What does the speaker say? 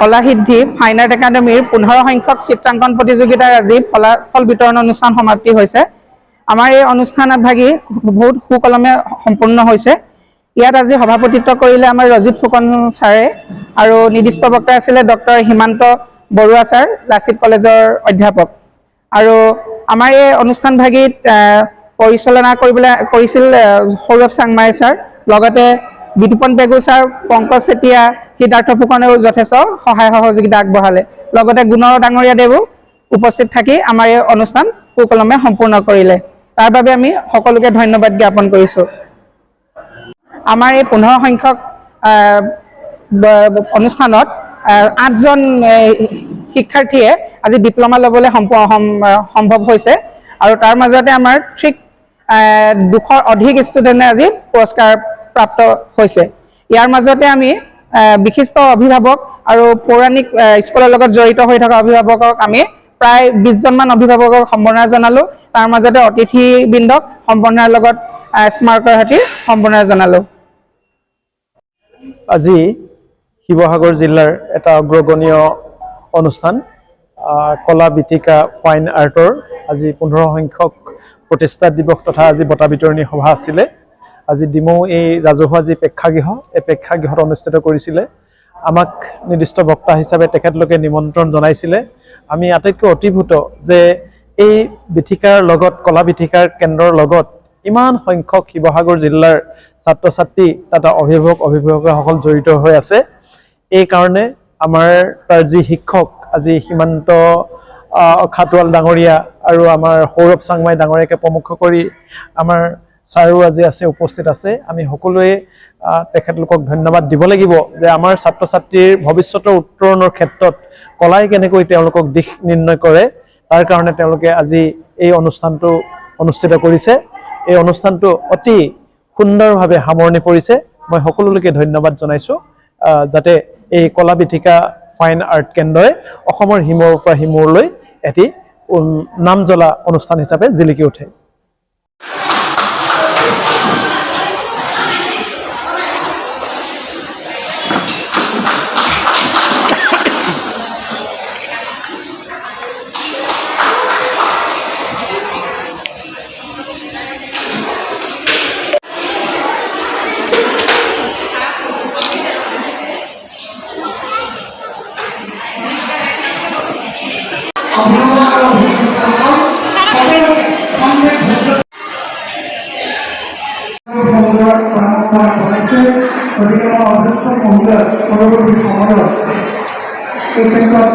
কলা সিদ্ধি fine art একাডেমীৰ 15 সংখ্যক চিত্ৰাংকন প্ৰতিযোগিতাৰ আজি ফলাফল বিতৰণ অনুষ্ঠান সমাপ্তি হৈছে। আমাৰ এই অনুষ্ঠান ভাগি বহুত সুকলমে সম্পূৰ্ণ হৈছে। ইয়াত আজি সভাপতিত্ব কৰিলে আমাৰ ৰজিত ফুকন ছাৰে আৰু নিৰ্দিষ্ট বক্তা আছিলে ডক্টৰ সীমান্ত বৰুৱা ছাৰ, লাচিত কলেজৰ অধ্যাপক। আৰু আমাৰ এই অনুষ্ঠান ভাগিত পৰিচালনা কৰিবলৈ কৰিছিল সৌৰভ চাংমাই ছাৰ, লগতে বিতুপন পেগু ছাৰ, পংকজ চেতিয়া, সিদ্ধাৰ্থ ফুকনেও যথেষ্ট সহায় সহযোগিতা আগবঢ়ালে। লগতে গুণৰ ডাঙৰীয়াদেৱো উপস্থিত থাকি আমাৰ এই অনুষ্ঠান সুকলমে সম্পূৰ্ণ কৰিলে। তাৰ বাবে আমি সকলোকে ধন্যবাদ জ্ঞাপন কৰিছোঁ। আমাৰ এই 15 সংখ্যক অনুষ্ঠানত 8জন শিক্ষাৰ্থীয়ে আজি ডিপ্ল'মা ল'বলৈ সম্ভৱ হৈছে আৰু তাৰ মাজতে আমাৰ ঠিক 200ৰ অধিক ষ্টুডেণ্টে আজি পুৰস্কাৰ প্ৰাপ্ত হৈছে। ইয়াৰ মাজতে আমি বিশিষ্ট অভিভাৱক আৰু পৌৰাণিক স্কুলৰ লগত জড়িত হৈ থকা অভিভাৱকক আমি প্ৰায় 20জনমান অভিভাৱকক সম্বৰ্ধনা জনালোঁ। তাৰ মাজতে অতিথিবৃন্দক সম্বৰ্ধনাৰ লগত স্মাৰকৰ সৈতে সম্বৰ্ধনা জনালোঁ। আজি শিৱসাগৰ জিলাৰ এটা অগ্ৰগণীয় অনুষ্ঠান কলা বীথিকা ফাইন আৰ্টৰ আজি 15 সংখ্যক প্ৰতিষ্ঠা দিৱস তথা আজি বঁটা বিতৰণী সভা আছিলে। আজি ডিমৌ এই ৰাজহুৱা যি প্ৰেক্ষাগৃহ, এই প্ৰেক্ষাগৃহত অনুষ্ঠিত কৰিছিলে। আমাক নিৰ্দিষ্ট বক্তা হিচাপে তেখেতলোকে নিমন্ত্ৰণ জনাইছিলে। আমি আটাইতকৈ অভিভূত যে এই বীথিকাৰ লগত, কলা বীথিকাৰ কেন্দ্ৰৰ লগত ইমান সংখ্যক শিৱসাগৰ জিলাৰ ছাত্ৰ ছাত্ৰী তথা অভিভাৱক অভিভাৱকসকল জড়িত হৈ আছে। এই কাৰণে আমাৰ তাৰ যি শিক্ষক আজি সীমান্ত খাটোৱাল ডাঙৰীয়া আৰু আমাৰ সৌৰভ চাংমাই ডাঙৰীয়াকে প্ৰমুখ কৰি আমাৰ ছাৰো আজি আছে, উপস্থিত আছে। আমি সকলোৱে তেখেতলোকক ধন্যবাদ দিব লাগিব যে আমাৰ ছাত্ৰ ছাত্ৰীৰ ভৱিষ্যতৰ উত্তৰণৰ ক্ষেত্ৰত কলাই কেনেকৈ তেওঁলোকক দিশ নিৰ্ণয় কৰে, তাৰ কাৰণে তেওঁলোকে আজি এই অনুষ্ঠানটো অনুষ্ঠিত কৰিছে। এই অনুষ্ঠানটো অতি সুন্দৰভাৱে সামৰণি পৰিছে। মই সকলোলৈকে ধন্যবাদ জনাইছোঁ, যাতে এই কলা বীথিকা ফাইন আৰ্ট কেন্দ্ৰই অসমৰ সিমূৰৰ পৰা সিমূৰলৈ এটি নামজ্বলা অনুষ্ঠান হিচাপে জিলিকি উঠে। গতিকে মই অধ্যক্ষ মহোদয় পৰৱৰ্তী সময়ত এই ক্ষেত্ৰত